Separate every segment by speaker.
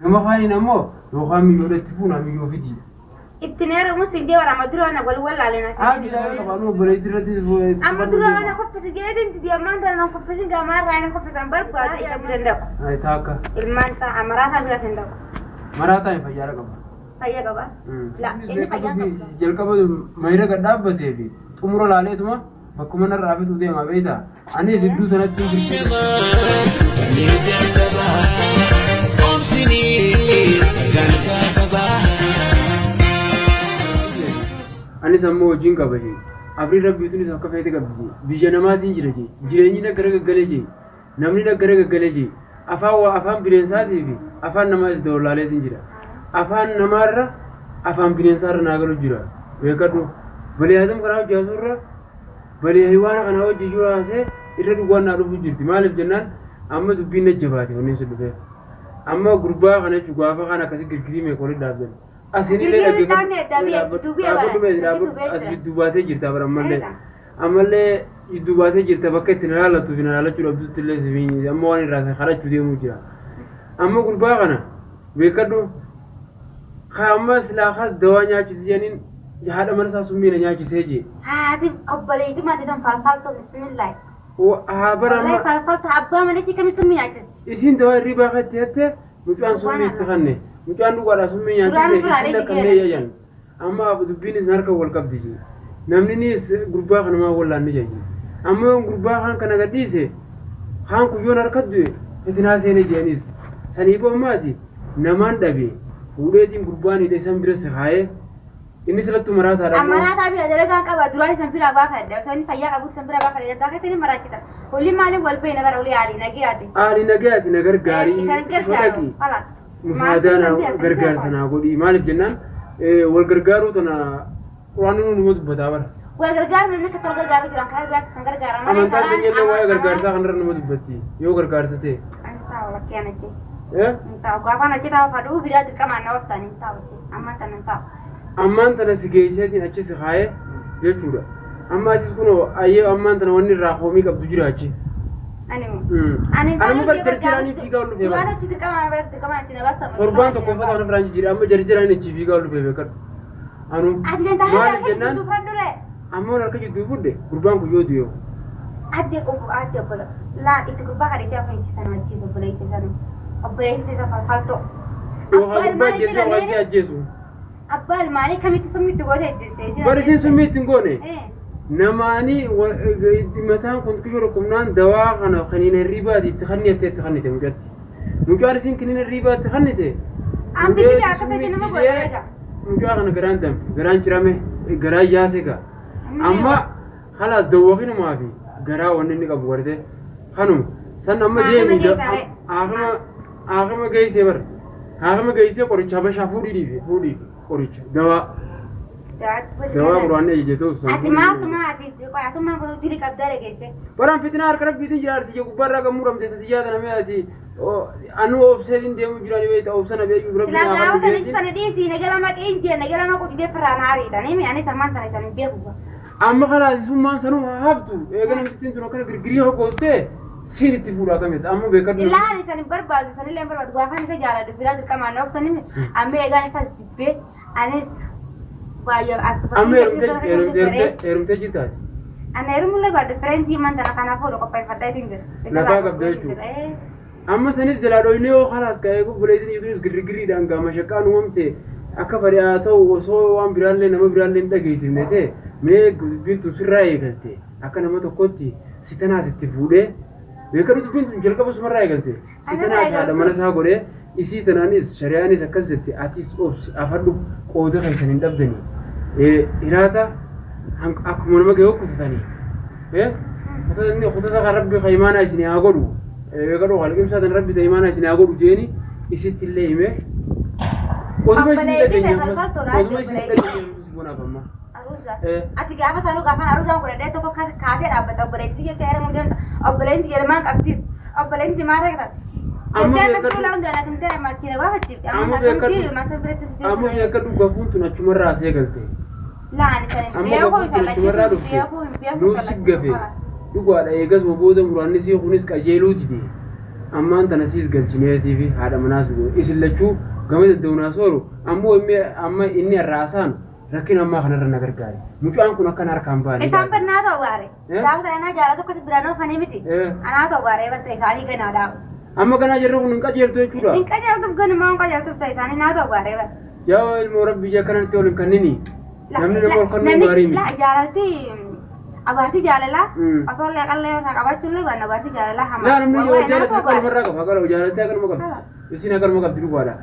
Speaker 1: Gama kaaniin ammoo yookaan miyyoodha itti fuuna miyyoo fidi.
Speaker 2: Ittiin heerumus hin deeman amma dura ana wal wallaalee na
Speaker 1: Haati ilaalee qaba nu obboleetti irratti
Speaker 2: Amma dura ana koffisi jeetiin didi ammaan tana na koffisin gaamaa irraa na koffisan barbaadu isa bira hin dhaqu.
Speaker 1: Ay taakka.
Speaker 2: Ilmaan isaa amaraa isaa bira hin dhaqu.
Speaker 1: Maraataa hin fayyaara qaba.
Speaker 2: Fayya qaba. La inni fayyaa qaba.
Speaker 1: Jalqaba mayra gad dhaabbatee fi xumura laaleetuma bakkuma narraa fituu deema beektaa. Anis iddoo sanatti Anis ammoo hojiin qaba jee. Abrii rabbiitunis akka feete qabdi jee. Biyya namaatiin jira jee. Jireenyi na gara gaggalee jee. Namni na gara gaggalee jee. Afaan waa afaan bineensaatii fi afaan namaas dawlaaleetiin jira. Afaan namaarra afaan bineensaarra naa galu jira. Beekadhu. Balee Aadam kanaa hojjaasurra balee haywaana kanaa hojii jiru haasee irra dhugaan naa dhufu jirti. Maaliif jennaan amma dubbiin na jabaate wanni sun dhufee. Amma gurbaa kana jechuun gaafa kana akkasii girgirii meeqa walitti dhaabdan. Asin illee
Speaker 2: Girgirii dhaabne adda biyya jidduu biyya bara.
Speaker 1: dhaabbadhu as jidduu baatee jirta bara ammallee. Ammallee jidduu baatee jirta bakka itti nalaallattuu fi nalaallachuu dhabdutti illee sifiin amma waan irraa kadhachuu deemuu jira. Amma gurbaa kana beekadhu ka amma silaa kaas dawaa nyaachisi jedhaniin haadha mana isaa summii na nyaachisee jee.
Speaker 2: Haati obboleettii maatii tan falfaltoo bismillah.
Speaker 1: Haa bara
Speaker 2: Wallahi
Speaker 1: amma
Speaker 2: falfaltoo abbaa malee si kami summii nyaachise.
Speaker 1: isiin dawaa hirribaa kan itti hatte mucaan summii itti kanne mucaan dhugaadhaa summii nyaachise isiin akkannee jajan amma dubbiin isin harka wal qabdi jee namni nis gurbaa kana maa wallaanne jaje amma yoon gurbaa kan kana gadhiise kaan kuyyoon harka du'e fitinaa seene jeanis saniifuu ammaati namaan dhabe fuudheetiin gurbaan hidhe san bira si kaayee inni silattu maraataadha ammoo
Speaker 2: Amaraataa bira dalagaan qaba duraan isan bira baafadha osoo inni fayyaa qabu isan bira baafadha dantaa keessatti maraachita. Olli maaliin wal beena bara olii haalii nagayaati.
Speaker 1: Haali nagayaati na gargaarii
Speaker 2: Isan gargaaru. Khalaas.
Speaker 1: musaadaa na gargaarsa naa godhi maaliif jennaan wal gargaaruu tana quraanni numa dubbataa bara.
Speaker 2: Wal gargaaru namni akka wal gargaaru jiran karaa biraatti isan gargaara malee
Speaker 1: Amantaan keenya illee waa'ee gargaarsaa kanarra numa dubbatti yoo gargaarsa ta'e.
Speaker 2: Ani taa'u lakkee ana jee.
Speaker 1: Eh?
Speaker 2: Hin taa'u gaafaan achi taa'u fadhuu biraa dirqamaan na waftaan hin taa'u jee. Ammaan tana hin taa'u.
Speaker 1: Ammaan tana si geesseetiin achi si kaayee jechuudha. Amma atis kunoo ayyee ammaan tana wanni irraa koomii qabdu jira achi.
Speaker 2: Ani moo.
Speaker 1: Ani amma bar jarjaranii fiigaa ol dhufee
Speaker 2: Duraan
Speaker 1: bara.
Speaker 2: achi dirqamaan biratti dirqamaan achi na baasa.
Speaker 1: Torbaan tokko uffata kana biraan jijjiira amma jarjaranii achi fiigaa ol dhufee beekadhu. Anu
Speaker 2: Ati dantaa
Speaker 1: maaliif jennaan
Speaker 2: jidduu fadhure.
Speaker 1: amma wal harka jidduu fudhe gurbaan kun yoo du'e
Speaker 2: Adde obbo adde obbola. Laa isi gurbaa kana isi afaan isi sana wajjin obboleessi sana. Obboleessi isa falfaltoo.
Speaker 1: yookaan gurbaa ajjeesu yookaan isii ajjeesu.
Speaker 2: Abbaa ilmaanii kamitti summitti goote ejjiste.
Speaker 1: Bari isiin summii ittiin goone namaanii mataan kun xiqqoo dhukkubnaan dawaa kana kaniina hirribaati itti kannite itti kannite mucatti. Mucaan isiin kaniina hirribaa itti kannite.
Speaker 2: Ambi biyya akka fedhe nama godha egaa.
Speaker 1: Mucaa kana garaan danfe garaan cirame garaan yaase gaa. Amma halaas dawwakinumaa fi garaa wanni inni qabu gartee kanuma san amma
Speaker 2: Haakima
Speaker 1: deemi
Speaker 2: geessaare.
Speaker 1: haakima geessee bara haakima geessee qoricha habashaa fuudhii dhiife fuudhii qoricha dawaa dawaa quraanni ajaje ta'u san
Speaker 2: Ati maaltu ati atummaa kun diri qabdaa dhageesse.
Speaker 1: Baraan fitinaa harka rabbiitiin jira arti gubbaarraa kan muramte tiyyaa tana mee ati anu obseetiin deemu jirani beekta obsana beeku rabbi
Speaker 2: Silaa
Speaker 1: naa
Speaker 2: gaafa
Speaker 1: kan
Speaker 2: sana
Speaker 1: dhugeetiin.
Speaker 2: sana dhiisii nagala maqee hin jee nagala maquu didee firraan haariidha. Nimi anis ammaan tana isaan hin beeku.
Speaker 1: Amma kalaasisummaan sanuu haa haftu eega namtittiin tun akkana girgirii hoggoottee siin itti fuudhaa kamita amma beekadhu.
Speaker 2: Ilaahan isaan hin barbaadu isanillee hin barbaadu gaafaan isa jaaladhu biraa dirqamaan na oftani amma eegaan isa jibbee anis baay'ee as
Speaker 1: Amma heerumtee jirtaati.
Speaker 2: Ana heerumullee baadhu fireentii man tana kanaaf oolu qopheeffadhaa ittiin jira.
Speaker 1: Lafaa qabda jechuudha. Amma sanis jalaa dhoyne yoo kalaas ka'ee obboleettiin yesuunis girgiriidhaan gaama shaqqaan uumamte akka fedhaa ta'u osoo waan biraallee nama biraallee hin dhageessifne ta'e mee dubbiin tun sirraa eegalte akka nama tokkotti si tanaas itti fuudhee beekadhu dubbiin tun jalqaba sumarraa eegalte si tanaas haadha mana isaa godhee isii tanaanis shari'aanis akkas jette atis obsi afadhu qooda keessan hin dhabdanii hiraata akkuma nama gahee kutatanii kutata kan rabbi kan imaanaa isin haa godhu beekadhu kan liqimsaa tan rabbi tan imaanaa isin haa godhu jeeni isitti illee hime oduma isin dhageenye ammas oduma isin dhageenye ammas bonaaf amma.
Speaker 2: Ati gaafa sanuu gaafaan aruuzaan godhadhee tokko kaatee dhaabbata obboleettii jettee heerumuu deemta obboleettii jedhamaan qabdiif obboleettii maal reekta.
Speaker 1: Amma
Speaker 2: Jettee akkas
Speaker 1: beekadhu
Speaker 2: fuula hundaa lakkimtee machiina gaafachiifte
Speaker 1: Amma
Speaker 2: amma akkamti
Speaker 1: beekadhu
Speaker 2: masa biratti si
Speaker 1: amma
Speaker 2: deessu.
Speaker 1: beekadhu gafuun tun achumarraa asee galte.
Speaker 2: Laan isaan hin
Speaker 1: Amma
Speaker 2: beeku
Speaker 1: gafuun
Speaker 2: isaan
Speaker 1: tun achumarraa
Speaker 2: lachisu
Speaker 1: dhufte
Speaker 2: beeku hin beeku
Speaker 1: nuuf
Speaker 2: isaan
Speaker 1: si
Speaker 2: lachisu
Speaker 1: gafe
Speaker 2: kalaas.
Speaker 1: dhugaadha eegas booda muraanni sii kunis qajeeluu dide. Ammaan tana siis galchineetii fi haadha manaas goone. Isin lachuu gama daddaunaa sooru ammoo inni amma inni irraa haasaan rakkina ammaa kanarra na gargaare. Mucaan kun akkana harkaan baane.
Speaker 2: Isaan bannaa ta'u baare.
Speaker 1: Eh?
Speaker 2: Gaafa sana anaa jaalala tokko biraan oofanii miti.
Speaker 1: Eh.
Speaker 2: Anaa ta'u baare barta isaanii ganaadhaa.
Speaker 1: Amma kanaa jirru kun hin qajeeltu jechuudha.
Speaker 2: Hin qajeeltuuf ganumaa hin qajeeltuuf ta'e isaanii naa ta'u baare barta.
Speaker 1: Yaa ilmoo rabbi ija kanatti ol hin kennini. Namni nama ol kennuun gaarii
Speaker 2: La
Speaker 1: miti.
Speaker 2: jaalalti abaarsi jaalalaa
Speaker 1: Mm.
Speaker 2: osoo illee qallee irraa qabaachuun waan abaarsi jaalalaa hamaa.
Speaker 1: Laa namni yoo
Speaker 2: Wallahi naa
Speaker 1: jaalate
Speaker 2: ta'u
Speaker 1: akka
Speaker 2: baare.
Speaker 1: namarraa qaba. Akka jaalatee akkanuma qabdi. Isin akkanuma qabdi dhugaadha.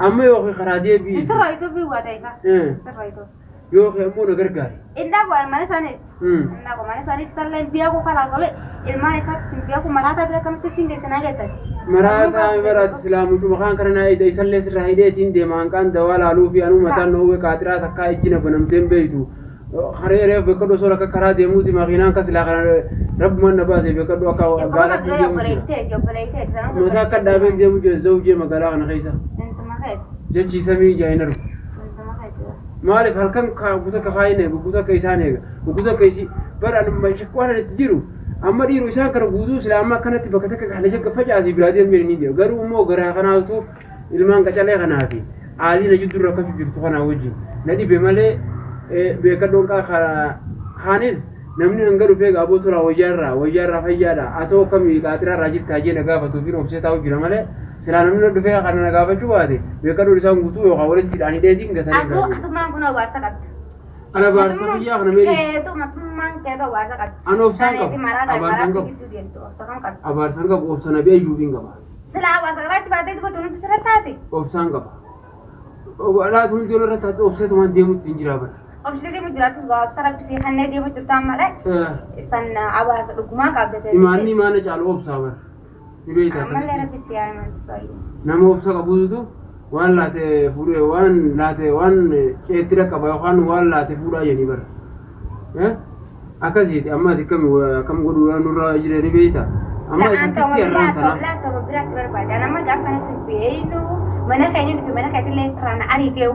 Speaker 1: Amma yookiin karaa deebii.
Speaker 2: Sirra ituu fi waa ta'e isaa.
Speaker 1: Eh.
Speaker 2: Sirra ituu.
Speaker 1: Yookiin ammoo na gargaari.
Speaker 2: Innaa bu'aan mana isaaniis.
Speaker 1: Mm.
Speaker 2: Innaa bu'aan mana isaaniis salleen beeku karaa solee ilmaan isaatti sin beeku maraataa bira kamitti sin geessinaa jettan.
Speaker 1: Maraataa maraati silaa mucuma kaan kana naa ida isallee sirraa hidheetiin deema hanqaan dawaa laaluu fi anuu mataan noowwee qaatiraa takkaa ijjina banamteen beeytu. Haree reef beekadhu osoo akka karaa deemuuti makiinaan ka silaa kana rabbumaan na baase beekadhu akka gaalatti deemu jira.
Speaker 2: Obboleetteeti obboleetteeti.
Speaker 1: Mataa akka dhaabeen deemu jira zawjee magaalaa kana keessa.
Speaker 2: Intuma keeti.
Speaker 1: Jechi samii ijaa hin argu.
Speaker 2: Intuma keeti.
Speaker 1: Maaliif halkan guutuu akka kaayin eega guutuu akka isaan eega guutuu akka isii bara anuma shakkoo itti jiru amma dhiiru isaan kana guutuu silaa amma akkanatti bakka takka kana shakka facaasii biraa deemu jedhanii deemu garuu immoo garaa kanaatu ilmaan qacalee kanaa fi aalii na jidduu rakkachuu jirtu kanaa wajjin na dhibe malee beekadhoon kaanis namni hanga dhufee gaaboo turaa wayyaarraa wayyaarraa fayyaadha haa ta'u akkamii qaatiraarraa jirtaa jee na gaafatuuf hin obsee taa'u jira malee silaa namni na dhufee kana na gaafachuu baate beekadhoon isaan guutuu yookaan walitti hidhaan hidheetiin gatanii
Speaker 2: Atuu
Speaker 1: biraa deemu.
Speaker 2: atummaan kun obaarsa qabdi.
Speaker 1: Ana baarsa fayyaa kana meelis.
Speaker 2: Keetu matummaan keetu obaarsa qabdi.
Speaker 1: Ana obsaan qabu. Abaarsan qabu.
Speaker 2: Gidduu deemtu obsa kan qabdi.
Speaker 1: Abaarsan qabu obsa nabii ayyuubiin qaba.
Speaker 2: Silaa obaarsa qabaachuu baattee dubbatu nuti sirra taate.
Speaker 1: Obsaan qaba. Laatu hundi irra taate obseetumaan deemutti hin jiraa bara.
Speaker 2: Obsitee deemu jiraatus waa obsa rabbisee kanneen deemu jirtaan malee san abaarsa dhugumaa qabda.
Speaker 1: Imaanni imaana caalu obsaa bara. Ni beektaa
Speaker 2: Ammallee
Speaker 1: akkasitti.
Speaker 2: rabbisee yaa imaansisu.
Speaker 1: Nama obsa qabuutu waan laate fuudhee waan laate waan ceettira qaba yookaan waan laate fuudhaa jedhanii bara. Akkasiiti amma ati akkami akkam godhuudhaan nurra jira ni beektaa. Amma
Speaker 2: La'aan
Speaker 1: ati
Speaker 2: ta'uu
Speaker 1: itti har'aan tanaa.
Speaker 2: biraa biraatti barbaada. Nama gaafa sana suphee mana keenya dhufe mana keetillee firaan ariiteewu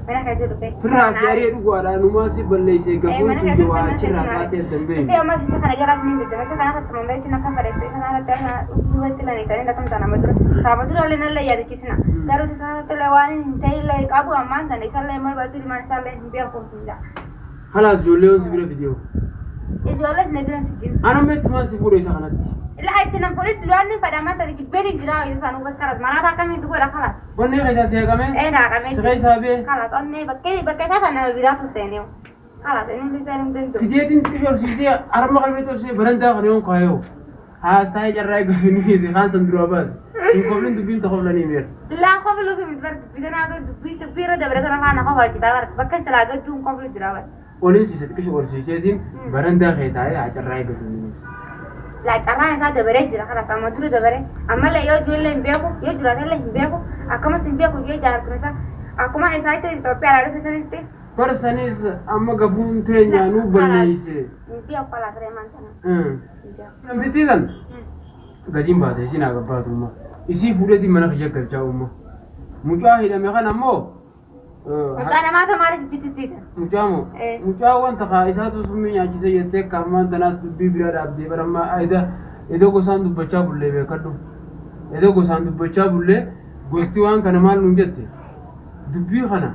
Speaker 2: mana keessa dhufe.
Speaker 1: Firraa si ari'ee dhugaadha numaa si balleessee gafuun tuyyo waa achirraa taatee adda hin
Speaker 2: Dhufee
Speaker 1: beekne.
Speaker 2: ammas isa kana jalaas ni bitame isa kana irratti mambeetti akka fadhetti isa kana irratti duubatti laniitanii latum taana dura. Taama dura illee nallee yaadachiisina. Garuu isa kanatti illee waan hin ta'e qabu ammaan tana isallee barbaadu ilmaan isaallee hin beeku hin jaa.
Speaker 1: Halaas ijoollee si bira fidee.
Speaker 2: Ijoollees na bira fidin.
Speaker 1: Ana meettumaan si fuudhe isa kanatti.
Speaker 2: Laa itti nam fuudhe duraan ni fadha ammaan tana jibbeetiin jira isaan uffas karas maraata akkamiin godha kalas.
Speaker 1: Onnee keessaa si haqame.
Speaker 2: Ee naaqamee
Speaker 1: Si keessaa bee.
Speaker 2: Kalas onnee bakkee bakka isaa sana biraatu seenee. Kalas inni seenuu hin danda'u.
Speaker 1: Fideetiin xiqqishoo horsiisee harma kana biratti horsiisee barandaa kana yoon kaayoo. Haas taa'ee carraa eeggatu inni dhiise kaan san duraa baase. Hin koflin dubbiin tokko koflanii meera.
Speaker 2: Laa koflu fi miti bar dubbii tanaa dubbii dubbii irra dabare tana faana kofa hojjetaa bar bakka silaa gadduun koflu jira bar.
Speaker 1: Oliin siise xiqqishoo horsiiseetiin barandaa kee taa'ee haa carraa eeggatu inni dhiise.
Speaker 2: Laa carraan isaa dabaree jira kalas amma dura dabaree ammallee yoo ijoollee hin beeku yoo jiraatellee hin beeku akkamas hin beeku yoo jaartuma isaa akkuma isaa itti Itoophiyaadhaa dhufe sanitti
Speaker 1: Barsanis amma gafuun teenya nuu balleeyse.
Speaker 2: hin beeku kalas reemaan tana hin beeku.
Speaker 1: Namtittii san gatiin baase isin haa gabbaatu umma. Isii fuudheetiin mana kiyya galchaa umma. Mucaa hidhame kana ammoo
Speaker 2: Mucaa namaa ta'u maaliif jijjiirta?
Speaker 1: Mucaa moo?
Speaker 2: Eh.
Speaker 1: Mucaa wanta kaa isaatu summii nyaachise jettee akka ammaan tanaas dubbii bira dhaabdee bara ammaa ayida edoo gosaan dubbachaa bullee beekadhu. Edoo gosaan dubbachaa bullee gosti waan kana maal nuun jette dubbii kana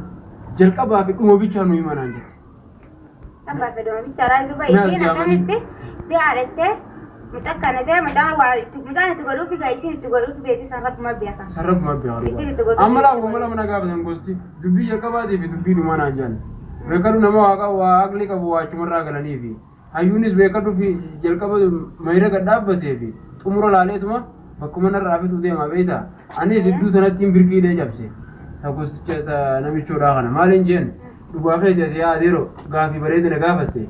Speaker 1: jalqabaa fi dhuma bichaa nu himanaan jette.
Speaker 2: Abbaa fedhama bichaadhaa duuba
Speaker 1: Naas
Speaker 2: isiin
Speaker 1: yaamanii.
Speaker 2: akkamitti dhiyaadhattee mucaa kana ta'e mucaan waa mucaan itti godhuufi gaa isiin itti godhuufi beekti isaan rabbuma beeka.
Speaker 1: Sarrabuma
Speaker 2: Isin itti
Speaker 1: beekaa.
Speaker 2: godhu.
Speaker 1: Amma laa uumama lama na gaafatan gosti dubbii jalqabaatii fi dubbii dhumaa naan jaan. Beekadhu nama waa qabu waa aqlii qabu waa achumarraa galanii fi hayyuunis beekadhu fi jalqaba mayra gad dhaabbatee fi xumura laaleetuma bakkuma narraa fitu deema beektaa. Anis iddoo sanatti hin birqiidhee cabse. Ta gosticha ta namichoodhaa kana maaliin jeen dhugaa keeti ati yaa adeero gaafii bareeda na gaafatte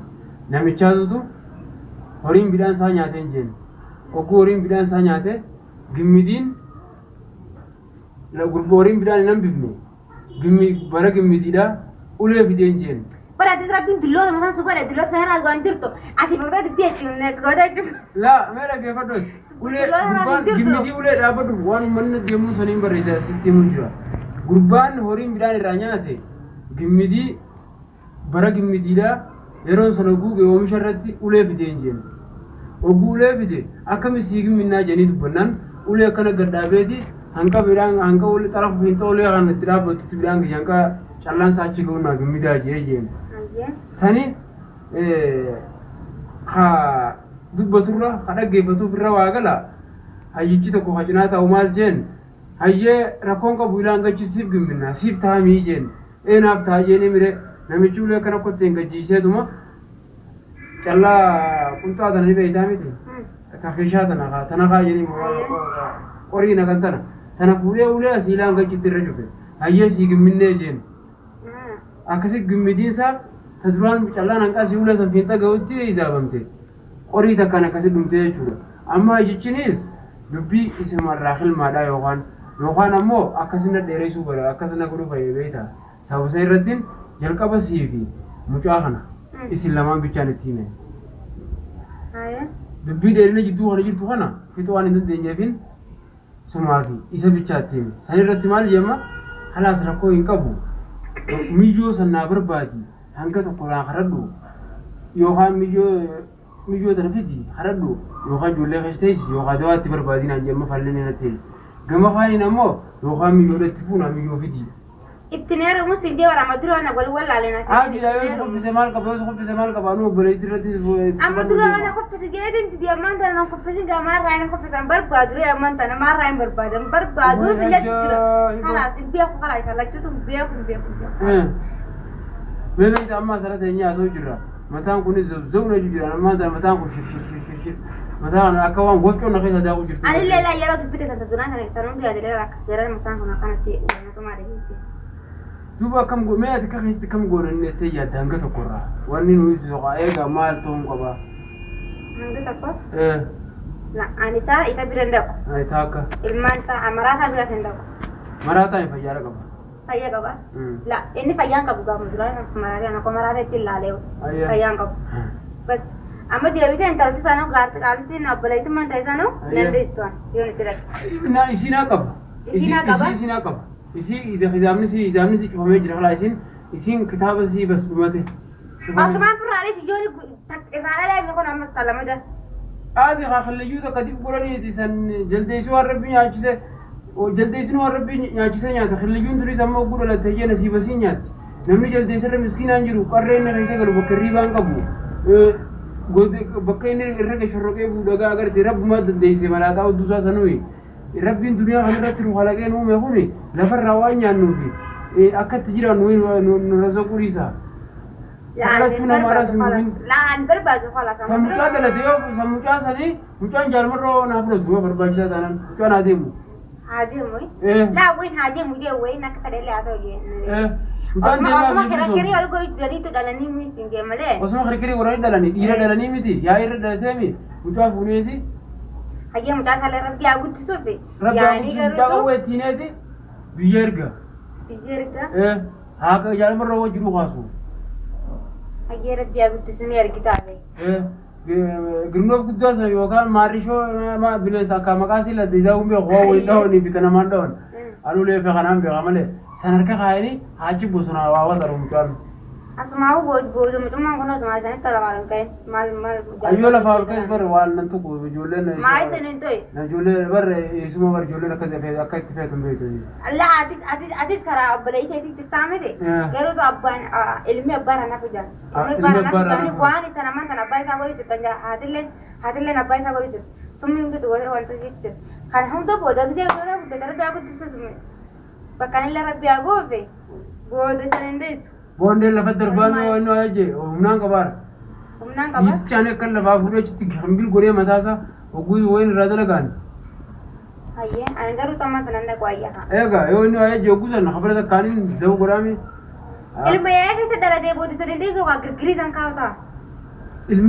Speaker 1: namichaatutu horiin midhaan isaa nyaate hin jeen. Ogguu horiin midhaan isaa nyaate gimmidiin gurba horiin midhaan hin hambifne gimmi bara gimmidiidha ulee fidee hin jeen.
Speaker 2: Bara atis rabbiin dulloota mataan si godhe dulloota sana irraa waan jirtu asii fagoo dubbii achiin godha jechuudha.
Speaker 1: Laa mee dhaggeeffadhu ulee gurbaan gimmidii ulee dhaabbatu waan uummanni deemuu saniin barreessa sitti himuu jira. Gurbaan horiin midhaan irraa nyaate gimmidii bara gimmidiidha yeroon sana guuge oomisha irratti ulee fidee hin jeen. Ogguu ulee fide akkami sii gimminnaa jedhanii dubbannaan Ulee akkana gad dhaabeeti hanqa midhaan hanqa ulee xarafu fiinxa ulee kan itti dhaabbatutti midhaan kiyya hanqa callaan isaa achi ga'u naa gimmidaa jee jeen. Sani ka dubbaturra ka dhaggeeffatuuf irra waa gala hayyichi tokko ka cinaa taa'u maal jeen hayyee rakkoon qabu ilaan gachi siif gimminna siif ta'a mii jeen eenaaf ta'a jeeni mire namichi ulee akkana kotteen gajjiiseetuma callaa qunxaa tana ni beeytaa miti takeeshaa tana kaa tana kaa jedhanii qorii naqan tana tana fuudhee ulee asii ilaan gachitti irra cufe hayyee sii gimminnee jeen akkasi gimmidiinsa ta duraan callaan hanqaa sii ulee san fiinxa ga'utti ijaabamte qorii takkaan akkasi dhumte jechuudha. Amma hayyichinis dubbii isimarraa hilmaadha yookaan ammoo akkasina dheereessuu bara akkasina godhuu fayyee beektaa sababa isa irrattiin jalqaba sii fi mucaa kana isin lamaan bichaan itti hime. Dubbii dheerina jidduu kana jirtu kana fixuu waan hin dandeenyeefin sumaa fi isa bichaa itti hime. San irratti maal jemma halaas rakkoo hin qabu miyyoo san naa barbaadi hanga tokko naa kadhadhu yookaan miyyoo tana fidi kadhadhu yookaan ijoollee keessa teessisi yookaan dawaa itti barbaadi naan jemma falleen natti hime. Gama kaaniin ammoo yookaan miyyoodha itti fuuna miyyoo fidi.
Speaker 2: Ittiin heerumus hin deeman amma dura na wal wallaaleen akka.
Speaker 1: Haajidha yoo si qophise maal qaba yoo si qophise maal qaba anu obboleettii irratti.
Speaker 2: Amma dura na qophise jeetiin didi ammaan tana na qophisin gaa maarraa hin qophisan barbaadu ree ammaan tana maarraa hin barbaadan barbaadu si jechu jira. Kalaas hin beeku kalaa isa lachuutu hin beeku hin beeku hin beeku.
Speaker 1: Mee beekta amma asirratti eenyu haasa'u jirra. Mataan kunis zabzabna jira ammaan tana mataan kun shir shir shir shir shir mataan kana akka waan wafcoon na keessa daakuu jirtu.
Speaker 2: Anillee laa yeroo dubbite sana duraan sana sana hundi yaadee akkas jedhan mataan kun akkanatti uumatumaa dhageesse.
Speaker 1: Duuba akkam mee ati akka keessatti akkam goona inni jettee yaadda hanga tokkorraa wanni nuyi ibsu tokko eegaa maal ta'uun qaba.
Speaker 2: Hanga tokko la ani isaa isa bira hin dhaqu.
Speaker 1: Ay taakka.
Speaker 2: Ilmaan isaa amaraataa bira hin dhaqu.
Speaker 1: Maraataa hin fayyaara qaba.
Speaker 2: Fayya qaba. La inni fayyaan qabu gaafa duraan maraataa ana maraataa ittiin ilaalee fayyaan qabu. Bas amma deebitee intalti isaanii gaarti qaalitti obboleettummaan ta'e isaanii nan dhiistu yoon itti dhaqe.
Speaker 1: Na isinaa qaba.
Speaker 2: Isinaa qaba?
Speaker 1: Isii isinaa qaba. Isii hisaabni si cufamee jira kalaa isin kitaaba sii bas dhumate.
Speaker 2: Asumaan firraanis ijoon irraa dhalaa kun ammas talamada.
Speaker 1: Aadi haa kallayyuu takka dib godhaniiti san jaldeessi waan rabbi nyaachise jaldeessin waan rabbi nyaachise nyaata kallayyuun turis amma ogguu dhalatte ijee nasiiba sii nyaatti. Namni jaldeessarra miskiinaan jiru qarree inni keessa galu bakka hirriibaan qabu bakka inni irra shorroqee bu'u dhagaa agarte rabbumaa dandeesse malaataa hodduusaa sanuyi. Rabbiin duniyaa kanarratti nu kalaqee nu uume kuni lafarraa waan nyaannuufi akka itti jiraannu nu razaquu dhiisa. Kadhachuu namaadhaas hin dhugin.
Speaker 2: Laan barbaadu kalaas.
Speaker 1: San mucaa dhalate yoo san mucaa sanii mucaan jaalmarroo naa fudhatu yoo barbaachisaa taanaan mucaan haa deemu.
Speaker 2: Haa deemu. Laa wayin haa deemu jee wayin akka fedhe haa ta'u jee.
Speaker 1: Mucaan
Speaker 2: Osuma
Speaker 1: deemaa
Speaker 2: osuma
Speaker 1: biyya
Speaker 2: kirkirii ol godhu jiraniitu dhalanii miisiin jee malee.
Speaker 1: Osuma kirkirii warra dhalanii dhiira dhalanii miti yaa irra dhalatee mi mucaa fuuneeti.
Speaker 2: Hayyee mucaa isaallee rabbi haa guddisuufi.
Speaker 1: Rabbi haa
Speaker 2: Yaanii
Speaker 1: guddisu mucaa
Speaker 2: garuutu
Speaker 1: qawwee ittiineeti biyya erga.
Speaker 2: Biyya erga.
Speaker 1: Haa jaalmarroo wajjin kaasu.
Speaker 2: Hayyee rabbi haa guddisu ni argitaa be.
Speaker 1: Girnoof guddaa sana yookaan maarrishoo bineensa akka maqaa sii ladde isaa kun beeku waa wayii dhahanii bita namaan dhahan. Anuu leefe kanaan beeka malee san harka kaayanii haachi bosonaa waa wataru mucaan.
Speaker 2: Asumaa booda mucummaan kun asumaa isaanitti lafaan ol ka'e maal maal.
Speaker 1: Ayyoo lafaa ol ka'es bara waan nan tuqu ijoolleen.
Speaker 2: Maa isin hin to'i.
Speaker 1: Ijoollee bara eessuma bara ijoolleen akka itti feetu hin beektu.
Speaker 2: Allah atis atis atis karaa obboleettii keetii jirtaa miti. Garuu abbaan ilmi abbaa irraa nafu jira. Ilmi abbaa irraa nafu jira waan isa namaan tan abbaa isaa godhu jirtan jira haatilleen haatilleen abbaa isaa godhu jirti. Summi hundi godhe wanta jechuudha. Kan hunda booda gisee godhe guddate rabbi haa guddisuuf bakka inni rabbi haa goofe booda san hin deessu.
Speaker 1: Boondeen lafa darbaa inni waa jee humnaan qabaara.
Speaker 2: Humnaan qaba.
Speaker 1: Dhiitichaan akka lafaa fuudhee achitti hambil godhee mataasaa hogguu wayin irraa dalagaan.
Speaker 2: Hayyee ani garuu tamma sanan dhaqu ayyaa.
Speaker 1: Egaa yoo inni waa jee hogguu sana kabara takkaaniin zawu godhaame.
Speaker 2: Ilma yaa keessa dhalatee booda san hin deessu waa girgirii san kaa'u ta'a.
Speaker 1: Ilma